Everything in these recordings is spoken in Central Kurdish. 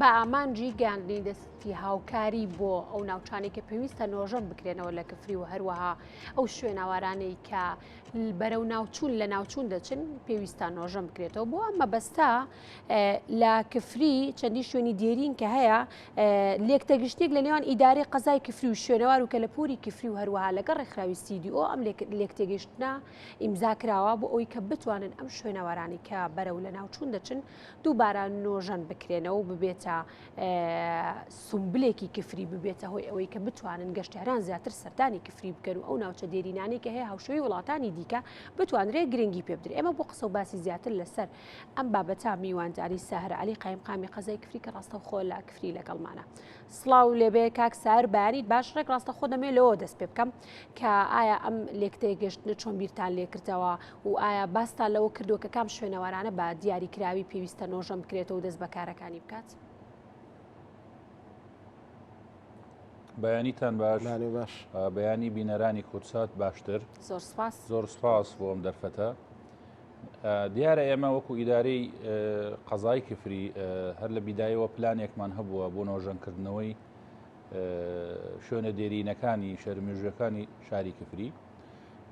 بە ئامانجی گەیاندنی دەستی هاوکاری بۆ ئەو ناوچانەی کە پێویستە نۆژەن بکرێنەوە لە کفری و هەروەها ئەو شوێنەوارانەی کە بەرەو ناوچوون لە ناوچوون دەچن پێویستە نۆژەن بکرێتەوە بۆ ئەم مەبەستە لە کفری چەندی شوێنی دێرین کە هەیە لێکتەگشتێک لە نێوان ئیدارەی قەزای کفری و شوێنەوار و کەلەپوری کفری و هەروەها لەگەڵ ڕێکخراوی CDO ئەم لێکتێگەشتنە ئیمزا کراوە بۆ ئەوەی کە بتوانن ئەم شوێنەوارانی کە بەرەو لە ناوچوون دەچن دووبارە نۆژەن بکرێنەوە و ببێتە سومبلێکی کفری ببێتە هۆی ئەوەی کە بتوانن گەشتیاران زیاتر سەردانی کفری بکەن و ئەو ناوچە دێرینانەی کە هەیە هاوشێوەی وڵاتانی دیکە بتوانرێت گرنگی پێ بدرێت. ئێمە بۆ قسە و باسی زیاتر لەسەر ئەم بابەتە میوانداری ساهر عەلی قایمقامی قەزای کفری کە ڕاستەوخۆ لە کفری لەگەڵمانە. سڵاو لێبێ کاک ساهر بەیانیت باش ڕێک ڕاستەخۆ دەمەوێت لەوە دەست پێ بکەم کە ئایا ئەم لێکتێگەشتنە چۆن بیرتان لێکردەوە و ئایا باستان لەوە کردووە کە کام شوێنەوارانە بە دیاریکراوی پێویستە نۆژەن بکرێتەوە و دەست بە کارەکانی بکات؟ بەیانیتان باش باش بەیانی بینەرانی کوردسات باشتر زۆر سپاس زۆر سپاس بۆ ئەم دەرفەتە دیارە ئێمە وەکو ئیدارەی قەزای کفری هەر لە بیدایەوە پلانێکمان هەبووە بۆ نۆژەنکردنەوەی شوێنە دێرینەکانی شەرمێژوەکانی شاری کفری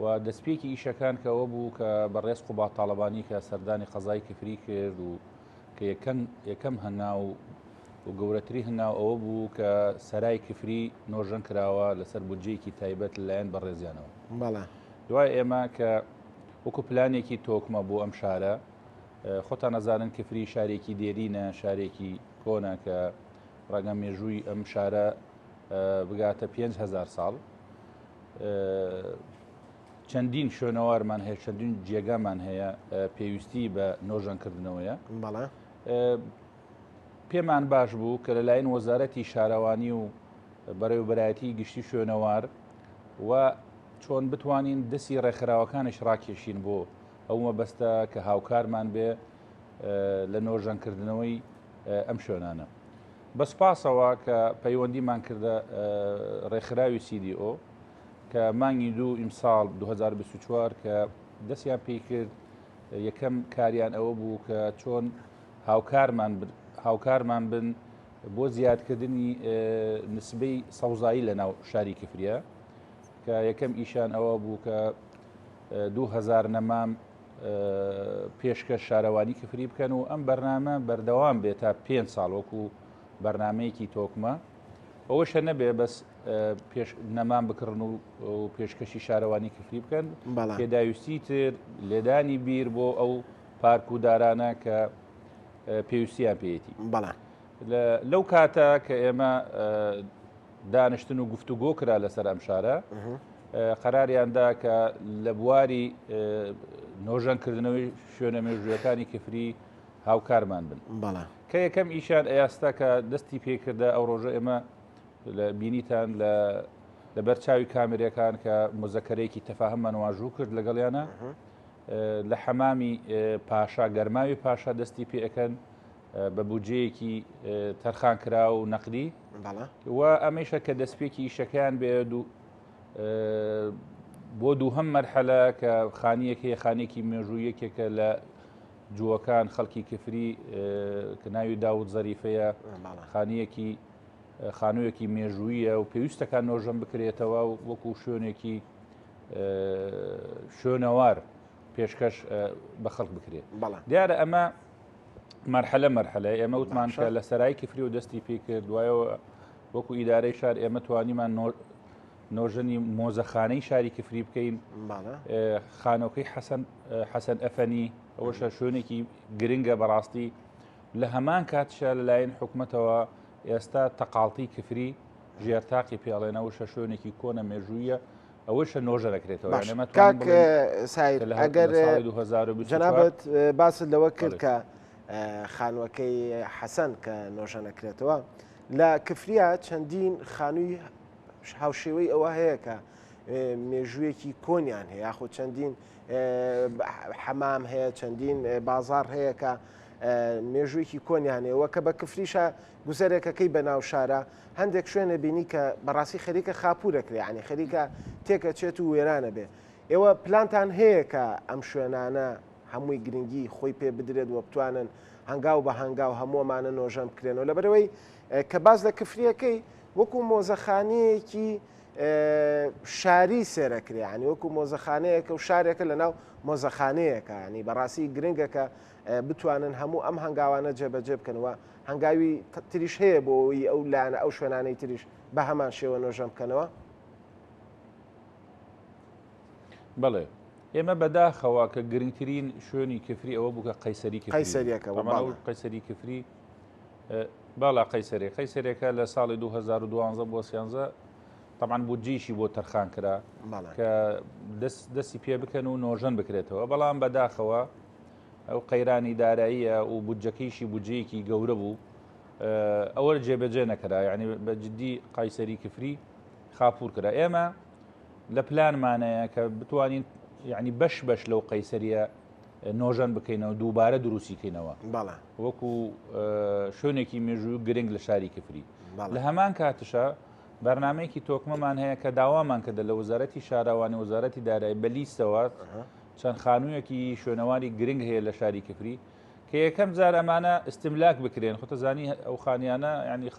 و دەستپێکی ئیشەکان کە ئەوە بوو کە بەڕێز قوباد تاڵەبانی کە سەردانی قەزای کفری کرد و کە یەکەم یەکەم هەنگاو و گەورەتری هەنگاو ئەوە بوو کە سەرای کفری نۆژەن کراوە لەسەر بودجەیەکی تایبەت لەلایەن بەڕێزیانەوە. بەڵێ. دوای ئێمە کە وەکو پلانێکی تۆکمە بۆ ئەم شارە خۆتان ئەزانن کفری شارێکی دێرینە شارێکی کۆنە کە ڕەنگە مێژووی ئەم شارە بگاتە 5هزار ساڵ چەندین شوێنەوارمان هەیە چەندین جێگامان هەیە پێویستی بە نۆژەنکردنەوەیە بەڵێ پێمان باش بوو کە لەلایەن وەزارەتی شارەوانی و بەڕێوبەرایەتی گشتی شوێنەوار و چۆن بتوانین دەستی ڕێکخراوەکانش ڕاکێشین بۆ ئەو مەبەستە کە هاوکارمان بێ لە نۆژەنکردنەوەی ئەم شوێنانە. بە سوپاسەوە کە پەیوەندیمان کردە ڕێکخراوی CDO کە مانگی دوو ئیمساڵ 2024 کە دەستیان پێی کرد یەکەم کاریان ئەوە بوو کە چۆن هاوکارمان هاوکارمان بن بۆ زیادکردنی نسبەی سەوزایی لە ناو شاری کفریە کە یەکەم ئیشان ئەوە بوو کە 2000 نەمام پێشکەش شارەوانی کفری بکەن و ئەم بەرنامە بەردەوام بێت تا پێ ساڵ وەکو بەرنمەیەکی تۆکمە ئەوەشە نەبێ بەس پێش نەمان بکڕن و پێشکەشی شارەوانی کفری بکەن پێداویستی تر لێدانی بیر بۆ ئەو پارک و دارانە کە پێویستیان پێیەتی بەڵام لەو کاتە کە ئێمە دانیشتن و گفتوگۆ کرا لەسەر ئەم شارە قەراریان دا کە لە بواری نۆژەنکردنەوەی شوێنە مێژوویەکانی کفری هاوکارمان بن بەڵێ کە یەکەم ئیشان ئێستا کە دەستی پێکردە ئەو ڕۆژە ئێمە لە بینیتان لە لەبەر چاوی کامێرەکان کە مزەکەرێکی تەفاهممان واژوو کرد لەگەڵیانە لە حەمامی پاشا گەرماوی پاشا دەستی پێەکەن بە بودجەیەکی تەرخان کرا و نەقدی و ئەمەیشە کە دەستپێکی ئیشەکەیان بێ بۆ دووهەم مەرحەلە کە خانیەک هەیە خانێکی مێژوو یەکێکە لە جووەکان خەڵکی کفری کە ناوی داود زەریفەیە خانیەکی خانوویەکی مێژوویە و پێویستەکان نۆژەن بکرێتەوە و وەکو شوێنێکی شوێنەوار پێشکەش بە خەڵک بکرێت دیارە ئەمە مەرحەلە مەرحەلە ئێمە وتمان کە لە سەرای کفری و دەستی پێ کرد دوایەوە وەکو ئیدارەی شار ئێمە توانیمان نۆژەنی مۆزەخانەی شاری کفری بکەین خانۆکەی حەسەن حەسەن ئەفەنی ئەوەشە شوێنێکی گرنگە بەڕاستی لە هەمان کاتشە لەلایەن حکومەتەوە ئێستا تەقاڵتی کفری ژێرتاقی پێڵێنەوە شە شوێنێکی کۆنە مێژوویە ئەوەشە نۆژە دەکرێتەوە کاک سایر ئەگەر جەنابت باست لەوە کرد کە خانووەکەی حەسەن کە نۆژە نەکرێتەوە لە کفریا چەندین خانووی هاوشێوەی ئەوە هەیە کە مێژوویەکی کۆنیان هەیە یاخود چەندین حەمام هەیە چەندین بازار هەیە کە مێژوویەکی کۆنیان هەیە کە بە کفریشە گوزەرێکەکەی بە ناو شارە هەندێک شوێنە بینی کە بەڕاستی خەریکە خاپوورەکرێ یانی خەریکە تێکەچێت و وێرانە بێ ئێوە پلانتان هەیە کە ئەم شوێنانە هەمووی گرنگی خۆی پێ بدرێت و بتوانن هەنگاو بە هەنگاو هەموو ئەمانە نۆژەن بکرێنەوە لەبەرئەوەی کە باس لە کفریەکەی وەکو مۆزەخانەیەکی شاری سێرەکرێ ینی وەکو مۆزەخانەیەکە و شارێکە لەناو مۆزەخانەیەکە ینی بەڕاستی گرنگە کە بتوانن هەموو ئەم هەنگاوانە جێبەجێ بکەنەوە هەنگاوی تریش هەیە بۆ ئەوی ئەو لایەنە ئەو شوێنانەی تریش بە هەمان شێوە نۆژەن بکەنەوە. بەڵێ ئێمە بەداخەوە کە گرنگترین شوێنی کفری ئەوە بوو کە قەیسەری قەیسەریەکە قەیسەری کفری باڵا قەیسەری قەیسەرێکە لە ساڵی 2012 بۆ سیانزە طبعا بودجیشی بۆ تەرخان کرا کە دەستی پێ بکەن و نۆژەن بکرێتەوە بەڵام بەداخەوە ئەو قەیرانی داراییە و بودجەکەیشی بودجەیەکی گەورە بوو ئەوە جێبەجێ نەکرا یعنی بە جدی قایسەری کفری خاپور کرا ئێمە لە پلانمانەیە کە بتوانین یعنی بەش بەش لەو قەیسەریە نۆژەن بکەینەوە دووبارە دروستی کەینەوە وەکو شوێنێکی مێژوو گرنگ لە شاری کفری لە هەمان کاتشە بەرنمەیەکی تۆکمەمان هەیە کە داوامان کردە لە وەزارەتی شارەوانی وەزارەتی دارایی بەلیستەوە چەند خانوویەکی شوێنەواری گرنگ هەیە لە شاری کفری کە یەکەم جار ئەمانە استملاک بکرێن خۆتەزانی ئەو خانیانە ینی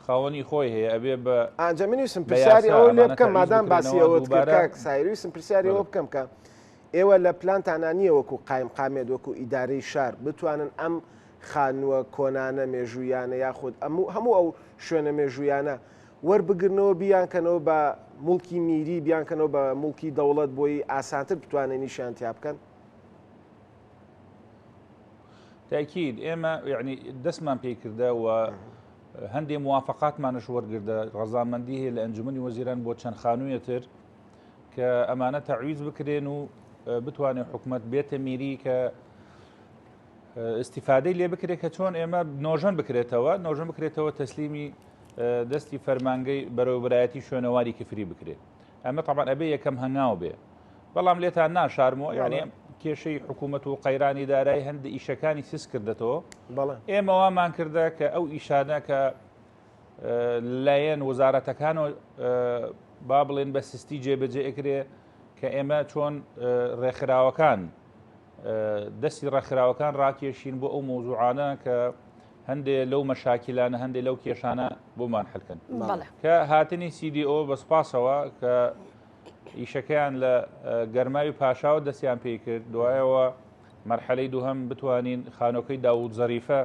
خاوەنی خۆی هەیە ئەبێ بە ئەنجا من ویستم پرسیاری ئەوە لێ بکەم مادام باسی ئەوەت کرد کاک سایر ویستم پرسیاری ئەوە بکەم کە ئێوە لە پلانتانا نییە وەکو قایمقامێت وەکو ئیدارەی شار بتوانن ئەم خانووە کۆنانە مێژوویانە یاخود هەموو ئەو شوێنە مێژوویانە وەربگرنەوە بیانکەنەوە بە موڵکی میری بیانکەنەوە بە موڵکی دەوڵەت بۆی ئاسانتر بتوانن ئیشیان تیا بکەن؟ تاکید ئێمە یعنی دەستمان پێی کردە و هەندێ موافقاتمانش وەرگردە ڕەزامەندی هەیە لە ئەنجومنی وەزیران بۆ چەند خانوویە تر کە ئەمانە تەعویز بکرێن و بتوانێت حکومت بێتە میری کە استیفادەی لێ بکرێت کە چۆن ئێمە نۆژەن بکرێتەوە نۆژەن بکرێتەوە تەسلیمی دەستی فەرمانگەی بەرەوبرایەتی شوێنەواری کفری بکرێت ئەمە طبعا ئەبێ یەکەم هەنگاو بێ بەڵام لێتان ناشارمەوە یعنی کێشەی حکوومەت و قەیرانی دارایی هەندی ئیشەکانی سس کردێتەوە ئێمە وامان کردە کە ئەو ئیشانە کە لایەن وەزارەتەکانەوە با بڵێن بە سستی جێبەجێ ئەکرێ کە ئێمە چۆن ڕێکخراوەکان دەستی ڕێکخراوەکان ڕاکێشین بۆ ئەو مۆزوعانە کە هەندێ لەو مەشاکیلانە هەندێ لەو کێشانە بۆمان حلکەن کە هاتنی CDO بە سپاسەوە کە ئیشەکەیان لە گەرماوی پاشاوە دەستیان پێی کرد دوایەوە مەرحەلەی دووهەم بتوانین خانۆکەی داوود زەریفە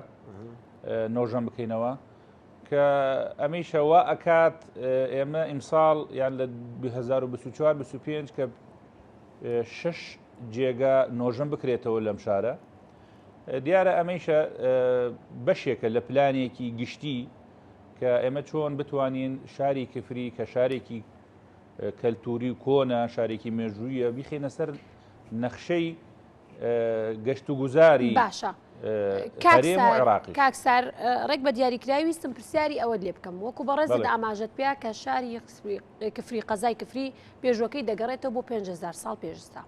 نۆژەن بکەینەوە کە ئەمیشە وا ئەکات ئێمە ئیمساڵ یان لە 2024 25 کە شش جێگا نۆژەن بکرێتەوە لەم شارە دیارە ئەمەیشە بەشێکە لە پلانێکی گشتی کە ئێمە چۆن بتوانین شاری کفری کە شارێکی کەلتوری و کۆنە، شارێکی مێژوویە، بیخەینە سەر نەخشەی گەشت و گوزاری باشە هەرێم و عێراقیش. کاک سار ڕێک بە دیاریکراوی ویستم پرسیاری ئەوەت لێ بکەم وەکو بەڕێزت ئاماژەت پێ کە شاری کفری قەزای کفری پێشوەکەی دەگەڕێتەوە بۆ 5هزار ساڵ پێشستا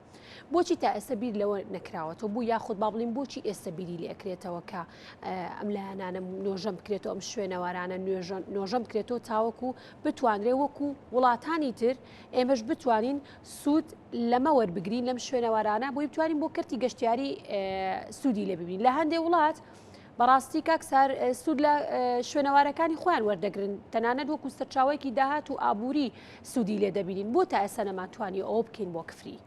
بۆچی تا ئێستا بیر لەوە نەکراوەتەوە بوو یاخود با بڵین بۆچی ئێستا بیری لێکرێتەوە کە ئەم لایەنانە نۆژەن بکرێتەوە ئەم شوێنەوارانە نۆژەن بکرێتەوە تاوەکو بتوانرێ وەکو وڵاتانی تر ئێمەش بتوانین سوود لەمە وەربگرین لەم شوێنەوارانە بۆی بتوانین بۆ کەرتی گەشتیاری سوودی لێ ببین لە هەندێ وڵات بەڕاستی کاک سار سوود لە شوێنەوارەکانی خۆیان وەردەگرن تەنانەت وەکو سەرچاوەیەکی داهات و ئابووری سوودی لێ دەبینین بۆ تا ئێستا نەمانتوانی ئەوە بکەین بۆ کفری.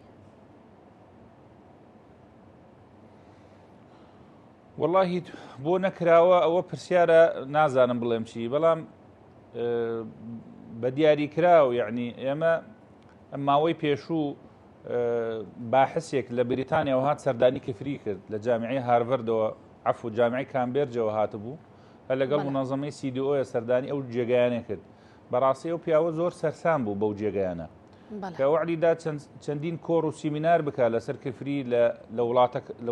وەڵاهی بۆ نەکراوە ئەوە پرسیارە نازانم بڵێم چی بەڵام بە دیاری کراو یعنی ئێمە ماوەی پێشوو باحسێک لە بریتانیاوە هات سەردانی کفری کرد لە جامیعی هارڤەردەوە عفو جامیعی کامبێرجەوە هاتبوو هەر لەگەڵ منەظەمەی CDO سەردانی ئەو جێگایانە کرد بەڕاستی ئەو پیاوە زۆر سەرسام بوو بەو جێگایانە کە وەعدی دا چەندین کۆڕ و سیمینار بکە لەسەر کفری لە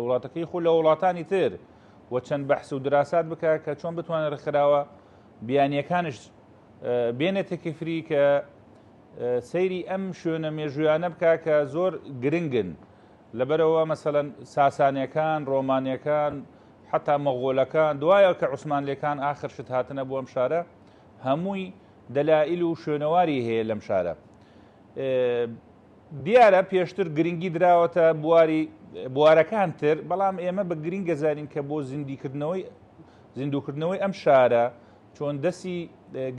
وڵاتەکەی خۆ لە وڵاتانی تر و چەند بەحس و دراسات بکە کە چۆن بتوانێت ڕێکخراوە بیانیەکانش بێنێتە کفری کە سەیری ئەم شوێنە مێژوویانە بکە کە زۆر گرنگن لەبەرەوە مەسەەن ساسانەکان ڕۆمانەکان حتا مەغۆلەکان دوایە کە عوسمانلەکان ئاخر شت هاتنە بۆ ئەم شارە هەمووی دەلائیل و شوێنەواری هەیە لەم شارە. دیارە پێشتر گرنگی دراوەتە بواری بوارەکان تر بەڵام ئێمە بە گرینگە زانین کە بۆ زیندیکردنەوەی زیندووکردنەوەی ئەم شارە چۆن دەسی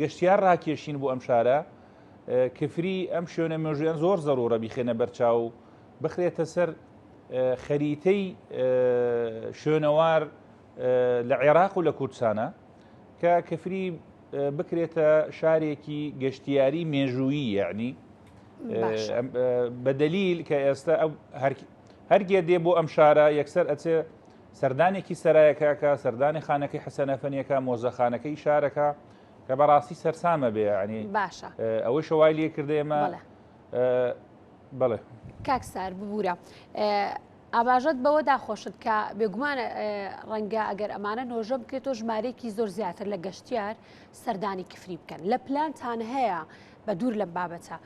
گەشتیار ڕاکێشین بۆ ئەم شارە کفری ئەم شوێنە مێژویان زۆر زەرورە بیخێنە بەرچاو بخرێتە سەر خەریتەی شوێنەوار لە عێراق و لە کوردستانە کە کفری بکرێتە شارێکی گەشتیاری مێژوویی یعنی بە دەلیل کە ئێستا هەرگێ دێ بۆ ئەم شارە یەکسەر ئەچێ سەردانێکی سەرایەکەکە سەردانی خانەکەی حەسەنەفەنیەکە مۆزەخانەکەی شارەکە کە بەڕاستی سەرسامە بێ ینی باشە ئەوەی شەوای لێ کردە ئێمە بەڵێ کاکسار ببوورە. ئاماژەت بەوەدا خۆشت کە بێگومان ڕەنگە ئەگەر ئەمانە نۆژە بکرێتەوە ژمارەیەکی زۆر زیاتر لە گەشتیار سەردانی کفری بکەن لە پلانتان هەیە بە دوور لەم بابەتە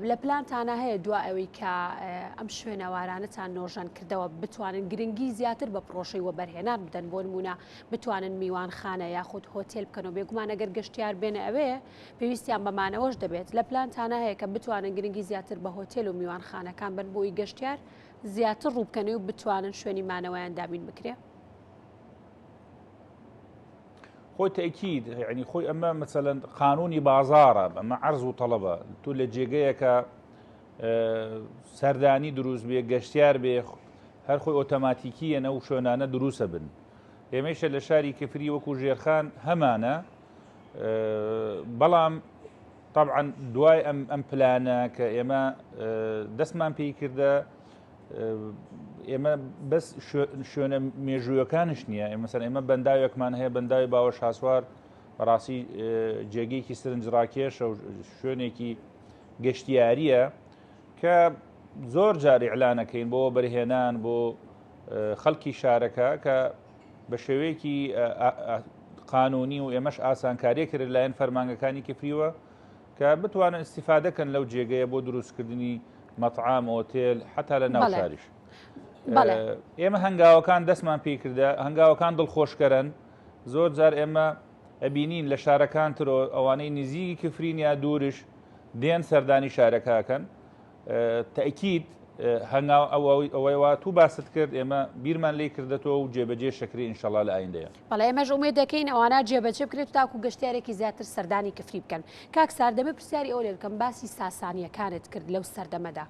لە پلانتانە هەیە دوا ئەوەی کە ئەم شوێنەوارانەتان نۆژەن کردەوە بتوانن گرنگی زیاتر بە پرۆشەی وەبەرهێنان بدەن بۆ نمونە بتوانن میوانخانە یاخود هۆتێل بکەنەوە بێگومان ئەگەر گەشتیار بێنە ئەوێ پێویستیان بە مانەوەش دەبێت لە پلانتانە هەیە کە بتوانن گرنگی زیاتر بە هۆتێل و میوانخانەکان بن بۆی گەشتیار زیاتر ڕووبکەنەوە و بتوانن شوێنی مانەوەیان دابین بکرێ؟ خۆی تەکید یعنی خۆی ئەمە مەسەلەن قانونی بازارە ئەمە عەرز و تەڵەبە تو لە جێگەیەکە سەردانی دروست بێ گەشتیار بێ هەر خۆی ئۆتۆماتیکیە نە و شوێنانە دروستە بن ئێمەیشە لە شاری کفری وەکو ژێرخان هەمانە بەڵام طبعا دوای ئەم ئەم پلانە کە ئێمە دەستمان پێی کردە ئێمە بەس شوێنە مێژوویەکانش نییە ئێمەسەر ئێمە بەنداوێکمان هەیە بەنداوی باوە شاسوار بەڕاستی جێگەیەکی سرنجڕاکێشە و شوێنێکی گەشتیاریە کە زۆر جار ئیعلانەکەین بۆ بەرهێنان بۆ خەڵکی شارەکە کە بە شێوەیەکی قانونی و ئێمەش ئاسانکاریە کرد لایەن فەرمانگەکانی کفریوە کە بتوانن استفادەکەن لەو جێگەیە بۆ دروستکردنی مەطعام ئۆتێل حتا لە ناو شاریش ئێمە هەنگاوەکان دەستمان پێی کردە هەنگاوەکان دڵخۆشکەرن زۆر جار ئێمە ئەبینین لە شارەکان ترۆ ئەوانەی نزیکی کفرین یا دوورش دێن سەردانی شارەکەکەن تەئکید هەنگاو ئەوەی وا تو باست کرد ئێمە بیرمان لێی کردەتەوە و جێبەجێ شەکرێ ئینشەڵا لە ئایندەیە. بەڵێ ئێمەش ئومێد دەکەین ئەوانە جێبەجێ بکرێت و تاکو گەشتیارێکی زیاتر سەردانی کفری بکەن. کاک سار دەمێ پرسیاری ئەوە لێ بکەم باسی ساسانییەکانت کرد لەو سەردەمەدا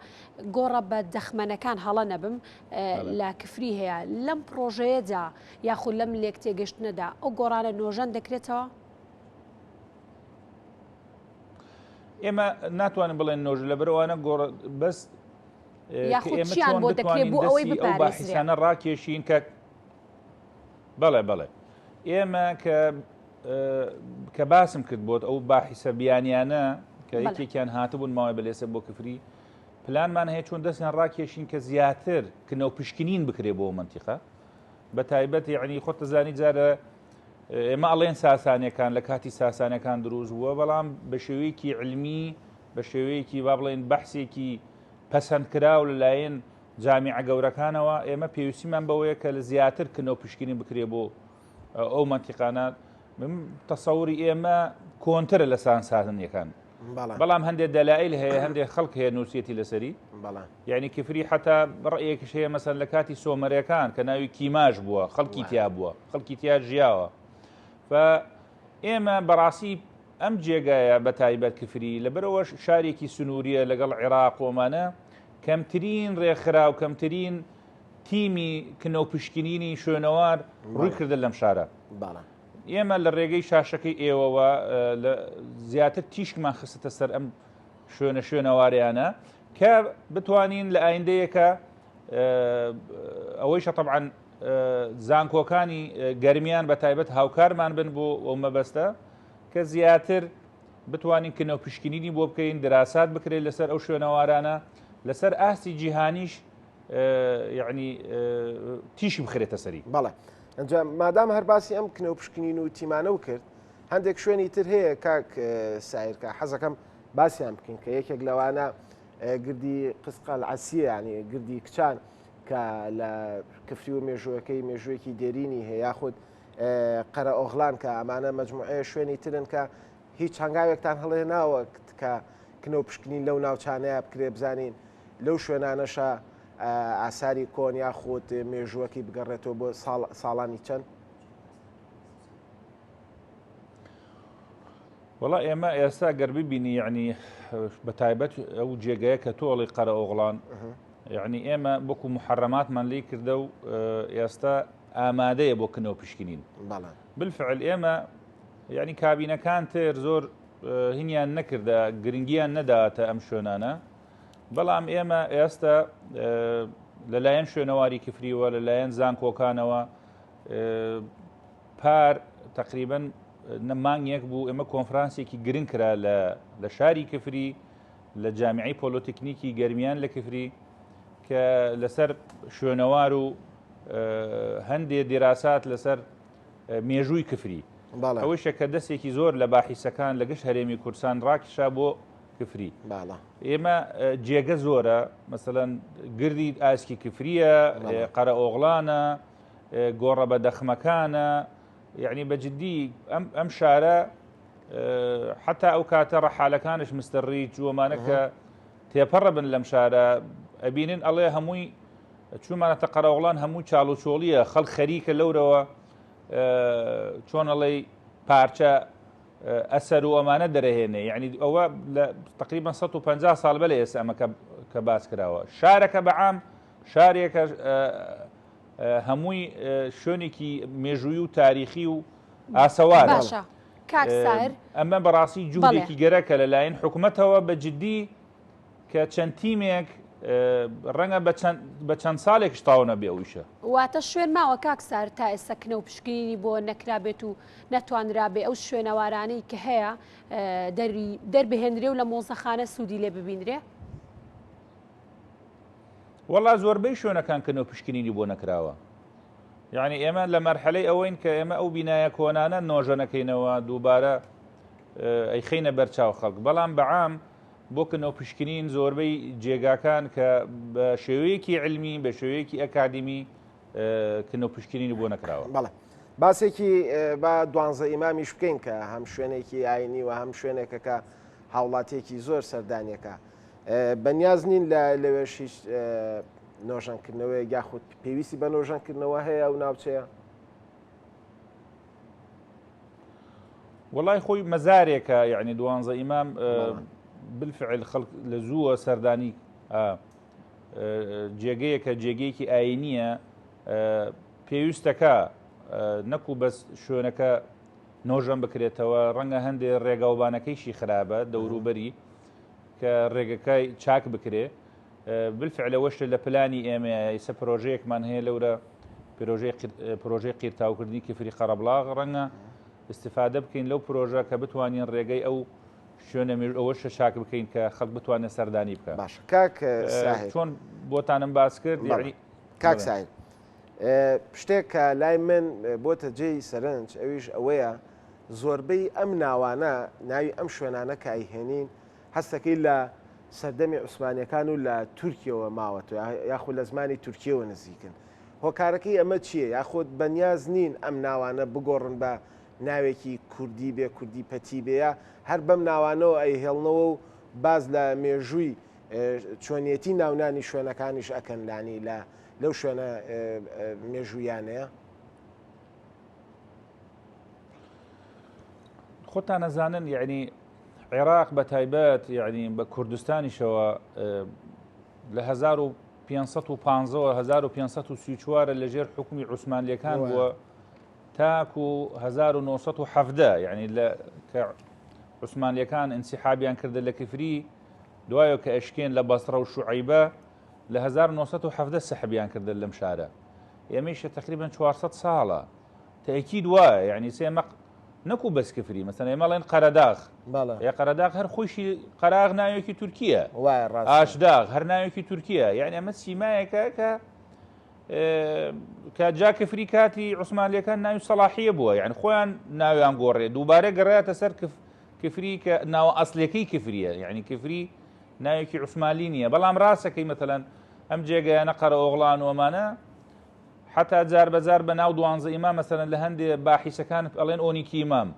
گۆڕە بە دەخمەنەکان هەڵە نەبم لە کفری هەیە لەم پڕۆژەیەدا یاخود لەم لێکتێگەشتنەدا ئەو گۆڕانە نۆژەن دەکرێتەوە؟ ئێمە ناتوانین بڵێن نۆژ لەبەر ئەوانە گۆڕ بەس یاخود بۆ دەکرێت بۆ ئەوەی ئەو باحیسانە ڕاکێشین کە بەڵێ بەڵێ ئێمە کە کە باسم کرد بۆت ئەو باحیسە بیانیانە کە یەکێکیان هاتبوون ماوەی بەلێسە بۆ کفری پلانمان هەیە چۆن دەستیان ڕاکێشین کە زیاتر کنە و پشکنین بکرێ بۆ منتیقە بە تایبەت یعنی خۆت دەزانی جارە ئێمە ئەڵێن ساسانیەکان لە کاتی ساسانەکان دروست بووە بەڵام بە شێوەیەکی علمی بە شێوەیەکی با بڵێن بەحسێکی پەسەندکراو لەلایەن جامیعە گەورەکانەوە ئێمە پێویستیمان بەوەیە کە لە زیاتر کنە و پشکنین بکرێ بۆ ئەو مەنتیقانە تەسەوری ئێمە کۆنترە لە سانسانیەکان بەڵام هەندێک دەلایل هەیە هەندێک خەڵک هەیە نووسێتی لەسەری یعنی کفری حتا ڕێیەکیش هەیە مەسەن لە کاتی سۆمەرەکان کە ناوی کیماش بووە خەڵکی تیا بووە خەڵکی تیا ژیاوە ف ئێمە بەڕاستی ئەم جێگایە بە تایبەت کفری لەبەرەوە شارێکی سنووریە لەگەڵ عێراق ومانە کەمترین ڕێکخرا و کەمترین تیمی کنە و پشکنینی شوێنەوار ڕووی کردن لەم شارە. ئێمە لە ڕێگەی شاشەکەی ئێوەوە زیاتر تیشکمان خستە سەر ئەم شوێنە شوێنەواریانە کە بتوانین لە ئایندەیەکە ئەوەیشە طبعاً زانکۆکانی گەرمیان بە تایبەت هاوکارمان بن بۆ ئەو مەبەستە کە زیاتر بتوانین کنە و پشکنینی بۆ بکەین دراسات بکرێت لەسەر ئەو شوێنەوارانە لەسەر ئاستی جیهانیش یعنی تیشی بخرێتە سەری. بەڵێ ئەنجا مادام هەر باسی ئەم کنە و پشکنین و تیمانە و کرد هەندێک شوێنی تر هەیە کاک سایرکە حەزەکەم باسییان بکەین کە یەکێک لەوانە گردی قسقال عسیە ینی گردی کچان کە لە کفری و مێژووەکەی مێژوویەکی دێرینی هەیە یاخود قەرە ئۆغلان کە ئەمانە مجموعەیە شوێنی ترن کە هیچ هەنگاوێکتان هەڵێناوە کە کنە و پشکنین لەو ناوچانەیە بکرێ بزانین لەو شوێنانەشە. ئاساری کۆن یاخود مێژووەکەی بگەڕێتەوە بۆ ساڵانی چەند؟ وەڵا ئێمە ئێستا گەر ببینی یعنی بە تایبەت ئەو جێگەیە کە تۆڵی قەرە ئۆغڵان یعنی ئێمە بۆکو محرەماتمان لی کردە و ئێستا ئامادەیە بۆ کنەوە پشکنین بالفعل ئێمە یعنی کابینەکان تر زۆر هینیان نەکردە گرنگیان نەداتە ئەم شوێنانە بەڵام ئێمە ئێستا لەلایەن شوێنەواری کفریوە لەلایەن زانکۆکانەوە پار تقریبن مانگێک بوو ئێمە کۆنفرانسێکی گرنگ کرا لە شاری کفری لە جامیعی پۆلۆتیکنیکی گەرمیان لە کفری کە لەسەر شوێنەوار و هەندێ دیراسات لەسەر مێژووی کفری ئەوەیشە کە دەستێکی زۆر لە باحیسەکان لە گشت هەرێمی کوردستان ڕاکیشا بۆ کفری ئێمە جێگە زۆرە مەسەەن گردی ئاسکی کفریە قەرە ئۆغلانە گۆڕە بە دەخمەکانە یعنی بە جدی ئەم شارە حتا ئەو کاتە ڕەحالەکانش مستەڕی جووەمانە کە تێپەڕە بن لەم شارە ئەبینن ئەڵێ هەمووی چوومانەتە قەرەوڵان هەموو چاڵ و چۆڵیە خەڵ خەریکە لەورەوە چۆن ئەڵێی پارچە ئەسەر و ئەمانە دەرەهێنێ یعنی ئەوە لە تقریبا 150 ساڵ بەلێ ئێستا ئەمە کە باس کراوە شارەکە بەعام شارێکە هەمووی شوێنێکی مێژووی و تاریخی و ئاسەوار باشە کاک ساهر ئەمە بەڕاستی جوودێکی گەرەکە لەلایەن حکوومەتەوە بە جددی کە چەند تیمێک ڕەنگە بە چەند ساڵێکش تاو نەبێ ئەو ئیشە. واتە شوێن ماوە کاک سار تا ئێستا کنە و پشکنینی بۆ نەکرابێت و نەتوانرابێ ئەو شوێنەوارانەی کە هەیە دەربهێنرێ و لە مۆزەخانە سوودی لێ ببینرێ؟ وەڵا زۆربەی شوێنەکان کنە و پشکنینی بۆ نەکراوە. یعنی ئێمە لە مەرحەلەی ئەوەین کە ئێمە ئەو بینایە کۆنانە نۆژەنەکەینەوە دووبارە ئەیخەینە بەرچاو خەڵک بەڵام بەعام بۆ کنە و پشکنین زۆربەی جێگاکان کە بە شێوەیەکی علمی بە شێوەیەکی ئەکادیمی کنە و پشکنینی بۆ نەکراوە. بەڵێ باسێکی با دوانزە ئیمامیش بکەین کە هەم شوێنێکی ئاینی و هەم شوێنێکە کە هاوڵاتیەکی زۆر سەردانیەکە بەنیاز نین لە لەوێش هیچ نۆژەنکردنەوەیەک یاخود پێویستی بە نۆژەنکردنەوە هەیە ئەو ناوچەیە؟ وڵای خۆی مەزارێکە یعنی دوانزە ئیمام بالفعل خەڵک لە زووە سەردانی جێگەیەکە جێگەیەکی ئاینیە پێویستەکە نەکو بەس شوێنەکە نۆژەن بکرێتەوە ڕەنگە هەندێ ڕێگاوبانەکەیشی خراپە دەوروبەری کە ڕێگەکەی چاک بکرێ بالفعل ئەوەش لە پلانی ئێمەیە ئیسە پرۆژەیەکمان هەیە لەورە پرۆژەی قیرتاوکردنی کفری قەرەبڵاغ ڕەنگە استفادە بکەین لەو پرۆژە کە بتوانین ڕێگەی ئەو شوێنە مێژ ئەوەش چاک بکەین کە خەڵک بتوانێت سەردانی بکە باش کاک چۆن بۆتانم باس کرد کاک ساهیر شتێک کە لای من بۆتە جێی سەرنج ئەویش ئەوەیە زۆربەی ئەم ناوانە ناوی ئەم شوێنانە کە ئەیهێنین هەستەکەی لە سەردەمی عوسمانیەکان و لە تورکیەوە ماوەتەوە یاخود لە زمانی تورکیەوە نزیکن هۆکارەکەی ئەمە چییە یاخود بەنیاز نین ئەم ناوانە بگۆڕن بە ناوێکی کوردی بێ کوردی پەتی بێ یا هەر بەم ناوانەوە ئەیهێڵنەوە و باز لە مێژووی چۆنیەتی ناونانی شوێنەکانیش ئەکەن لانی لە لەو شوێنە مێژوویانەیە؟ خۆتان ئەزانن یعنی عێراق بە تایبەت یعنی بە کوردستانیشەوە لە 1515ەوە 1534 لە ژێر حکومی عوسمانلیەکان بووە تاکو 1970 یعنی لە کە عوسمانلیەکان انسحابیان کردە لە کفری دوایە کە ئەشکێن لە بەسڕە و شوعیبە لە 1970 سەحبیان کردن لەم شارە ئێمەیشە تقریبا 400 ساڵە تەئکید وایە یعنی سێ مەق نەکو بەس کفری مەسەن ئێمە ئەڵێن قەرەداغ بەڵێ ئێ قەرەداغ هەر خۆیشی قەراغ ناوێکی تورکیە وایە ڕاستە ئاشداغ هەر ناوێکی تورکیە یعنی ئەمە سیمایەکە کە کە جا کفری کاتی عوسمانلیەکان ناوی سەڵاحیە بووە یعنی خۆیان ناویان گۆڕێ دووبارە گەڕاتە سەر کف کفری کە ناوە ئەسلەکەی کفریە یعنی کفری ناوێکی عوسمانلی نییە بەڵام ڕاستەکەی مەتەلەن ئەم جێگەیانە قەرەئۆغڵان و ئەمانە حەتا جار بە جار بە ناو دوانزە ئیمام مەسەلەن لە هەندێ باحیسەکان ئەڵێن ئۆنیکی ئیمام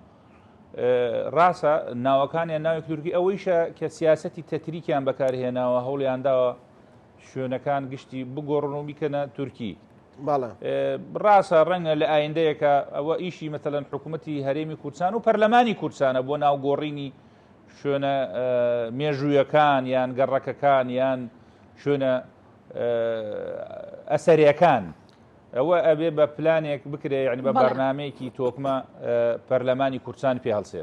ڕاستە ناوەکانیان ناوێک تورکی ئەوەیشە کە سیاسەتی تەتریکیان بەکارهێناوە هەوڵیان داوە. شوێنەکان گشتی بگۆڕن و بیکەنە تورکی. ڕاستە ڕەنگە لە ئایندەیەکە ئەوە ئیشی مەتەلەن حکوومەتی هەرێمی کوردستان و پەرلەمانی کوردستانە بۆ ناوگۆڕینی شوێنە مێژوویەکان یان گەڕەکەکان یان شوێنە ئەسەرەکان ئەوە ئەبێ بە پلانێک بکرێ یعنی بە بەرنمەیەکی تۆکمە پەرلەمانی کوردستان پێ هەڵسێ.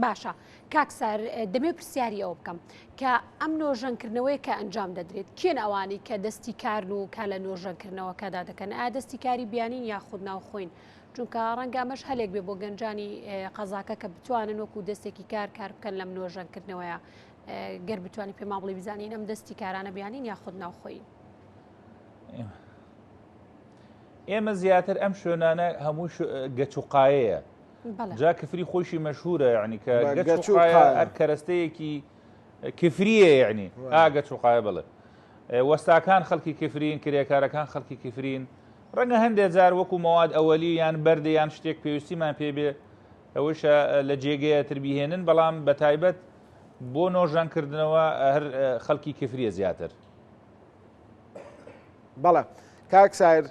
باشە کاک سار دەمێ پرسیاری ئەوە بکەم کە ئەم نۆژەنکردنەوەی کە ئەنجام دەدرێت کێن ئەوانەی کە دەستی کارن و کار لە نۆژەنکردنەوەکەدا دەکەن ئایا دەستی کاری بیانین یاخود ناوخۆین چونکە ڕەنگە ئەمەش هەلێک بێ بۆ گەنجانی قەزاکە کە بتوانن وەکو دەستێکی کار کار بکەن لەم نۆژەنکردنەوەیە گەر بتوانانی پێمان بڵی بزانین ئەم دەستی کارانە بیانین یاخود ناوخۆین. ئێمە زیاتر ئەم شوێنانە هەموو گەچ و قایەیە جا کفری خۆشی مەشهورە یعنی کە گەچ و قایە هەر کەرەستەیەکی کفریە یعنی ئا گەچ و قایە بڵێ وەستاکان خەڵکی کفرین کرێکارەکان خەڵکی کفرین ڕەنگە هەندێک جار وەکو مەواد ئەوەلی یان بەردە یان شتێک پێویستیمان پێ بێ ئەوەشە لە جێگەیە تر بیهێنن بەڵام بە تایبەت بۆ نۆژەنکردنەوە هەر خەڵکی کفریە زیاتر. بەڵێ کاک سایر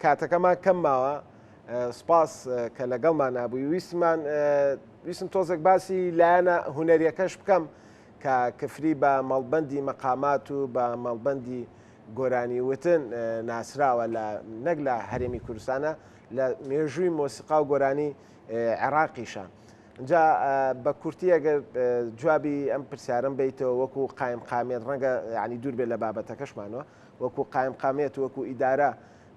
کاتەکەمان کەم ماوە سپاس کە لەگەڵمان نابووی ویستمان ویستم تۆزێک باسی لایەنە هونەریەکەش بکەم کە کفری بە مەڵبەندی مەقامات و بە مەڵبەندی گۆرانی وتن ناسراوە لە نەک لە هەرێمی کوردستانە لە مێژووی مۆسیقا و گۆرانی عێراقیشە. جا بە کورتی ئەگەر جوابی ئەم پرسیارم بیتەوە وەکو قایم قامێت ڕەنگە ینی دوور بێت لە بابەتەکەشمانەوە وەکو قایم قامێت وەکو ئیدارە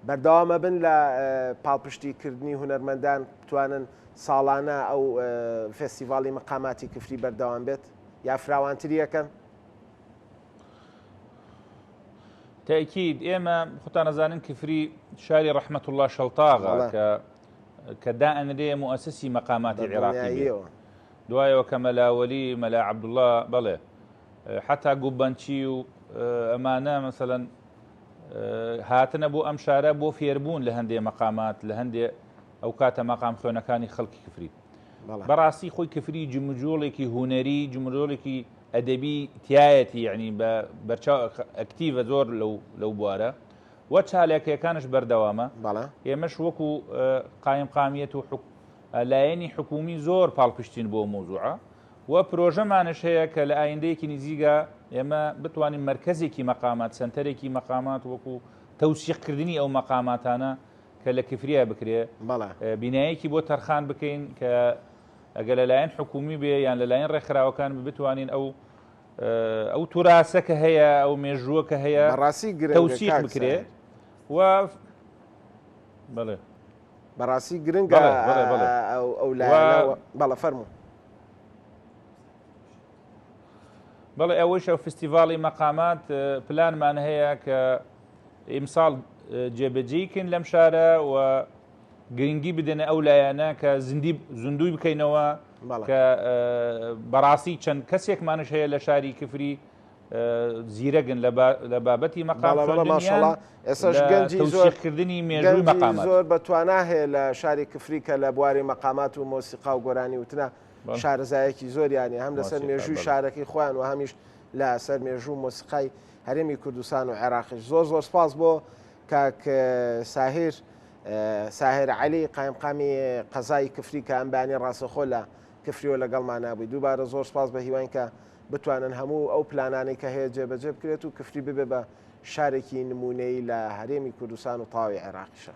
بەردەوامە بن لە پاڵپشتی کردنی هونەرمەندان بتوانن ساڵانە ئەو فێستیڤاڵی مەقاماتی کفری بەردەوام بێت یا فراوانتری یەکەن؟ تاکید ئێمە خۆتان ئەزانن کفری شاری ڕەحمەت الله شەڵتاغە کە کە دائەنرێ موئەسسی مەقاماتی عێراقی بێ دوایەوە کە مەلا وەلی مەلا عەبدوڵڵا بەڵێ حتا گوبەنچی و ئەمانە مەسەلەن هاتنە بۆ ئەم شارە بۆ فێربوون لە هەندێ مەقامات لە هەندێ ئەو کاتە مەقام خوێنەکانی خەڵکی کفری بەڕاستی خۆی کفری جمجۆڵێکی هوەری جمجۆڵێکی ئەدەبی تایەتی یعنی بە بەرچاو ئەکتیڤە زۆر لەو لەو بوارە و چالاکیەکانش بەردەوامە ئێمەش وەکو قایمقامیەت و لایەنی حکومی زۆر پاڵپشتین بۆ مۆزوعە و پرۆژەمانش هەیە کە لە ئایندەیەکی نزیکە ئێمە بتوانین مەرکەزێکی مەقامات سەنتەرێکی مەقامات وەکو تەوسیقکردنی ئەو مەقاماتانە کە لە کفریا بکرێ بینایەکی بۆ تەرخان بکەین کە ئەگەر لەلایەن حکومی بێ یان لەلایەن ڕێکخراوەکان بتوانین ئەو ئەو توراسە کە هەیە ئەو مێژووە کە هەیە بەڕاستی گرنگە تەوسیق کاک بکرێ ساهر. و بەڵێ بەڕاستی گرنگە بەڵێ، بەڵێ، بەڵێ. ئەو ئەو و لایەنە بەڵێ فەرموو. بەڵێ ئەوەیش ئەو فستیڤاڵی مەقامات پلانمان هەیە کە ئیمساڵ جێبەجێی کەین لەم شارە و گرنگی بدەنە ئەو لایەنە کە زیندی زیندووی بکەینەوە کە بەڕاستی چەند کەسێکمانش هەیە لە شاری کفری زیرەگن لە بابەتی مەقام ماشەڵا ئێسش گەنجی زۆرکردنی مێژووی مەقامات زۆر بە توانا هەیە لە شاری کفری کە لە بواری مەقامات و مۆسیقا و گۆرانی وتنە شارەزایەکی زۆریانی هەم لەسەر مێژووی شارەکەی خۆیان و هەمیش لەسەر مێژوو مۆسیقای هەرێمی کوردستان و عێراقیش زۆر زۆر سپاس بۆ کاک ساهیر ساهر عەلی قایمقامی قەزای کفری کە ئەم بەیانی ڕاستەخۆ لە کفریەوە لەگەڵمانا بووی دووبارە زۆر سپاس بە هیواین کە بتوانن هەموو ئەو پلانانەی کە هەیە جێبەجێ بکرێت و کفری ببێ بە شارێکی نمونەیی لە هەرێمی کوردستان و تەواوی عێراقیشە.